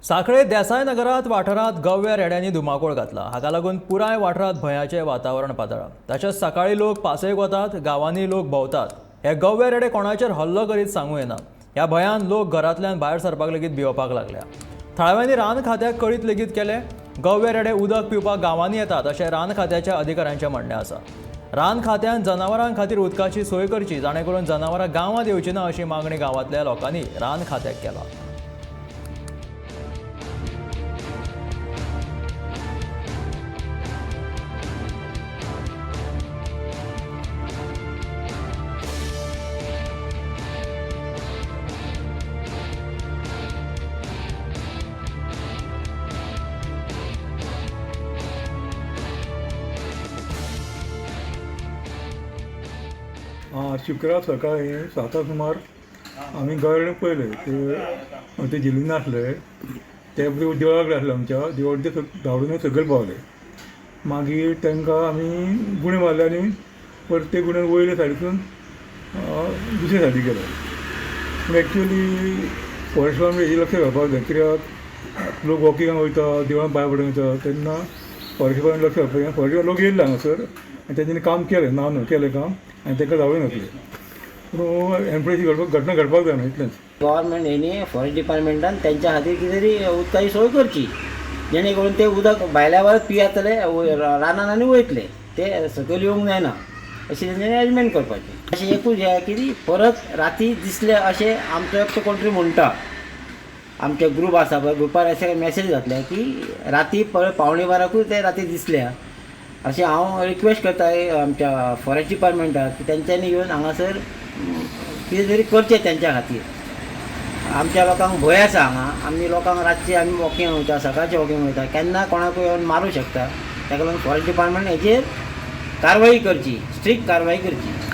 सांखळे देसाय नगरात वाठारांत गव्या रेड्यांनी धुमाकूळ घातला. हाका लागून पुराय वाठारांत भंयाचें वातावरण पातळ्ळां. तशेंच सकाळीं लोक पासयेक वतात, गांवांनी लोक भोंवतात. हे गव्या रेडे कोणाचेर हल्लो करीत सांगू येना. ह्या भंयान लोक घरांतल्यान भायर सरपाक लेगीत भियोवपाक लागल्या. थळाव्यांनी रान खात्याक कळीत लेगीत केलें. गव्या रेडे उदक पिवपाक गांवांनी येतात अशें रान खात्याच्या अधिकाऱ्यांचें म्हणणें आसा. रान खात्यान जनावरां खातीर उदकाची सोय करची, जाणे करून जनावरां गांवांत येवची ना अशी मागणी गांवांतल्या लोकांनी रान खात्याक केला. शुक्रार सकाळी 7 सुमार आमी गरड पळयले, ते झिलून नासले, ते देवळाक आसले आमच्या देवळाक, ते धांवडून सकयल पावले. मागीर तांकां आमी गुणे मारले आनी परत ते गुणे वयले सायडीसून दुसरे सायडी गेले. पूण एक्चुली फॉरेस्ट आमी हेजी लक्ष घालपाक जाय, कित्याक लोक वॉकिंगाक वयता, देवळान पांय पडूंक वयता, तेन्ना फॉरेस्ट डिपार्टमेंट लक्ष घालपाक जाय. फॉरेस्ट लोक येयल्ले हांगासर आनी तेंच्यांनी काम केलें, ना न्हू केलें काम आनी तांकां धांवडून घातलें. पूण एम्प्लॉयची घटना घडपाक जायना इतलेंच. गव्हर्मेंट हेणी फॉरेस्ट डिपार्टमेंटान तेंच्या खातीर कितें तरी उदकाची सोय करची, जेणे करून ते उदक भायल्या भायर पियेतले, रानान आनी वयतले, ते सकयल येवंक जायना अशें तेंच्यांनी अरेंजमेंट करपाचें. अशें एकूच हें की परत राती दिसले अशें आमचो एकटो कोण तरी म्हणटा, आमचे ग्रूप आसा पळय, ग्रुपार अशें मॅसेज घातल्या की राती परत 11:45कूय ते राती दिसल्या. अशें हांव रिक्वेस्ट करता आमच्या फॉरेस्ट डिपार्टमेंटाक की तेंच्यांनी येवन हांगासर कितें तरी करचें तेंच्या खातीर. आमच्या लोकांक भंय आसा हांगा, आमी लोकांक रातचे आमी वॉकिंग वयता, सकाळचे वॉकिंग वयता, केन्ना कोणाकूय येवन मारूं शकता. ताका लागून फॉरेस्ट डिपार्टमेंट हेचेर कारवाई करची, स्ट्रिक्ट कारवाई करची.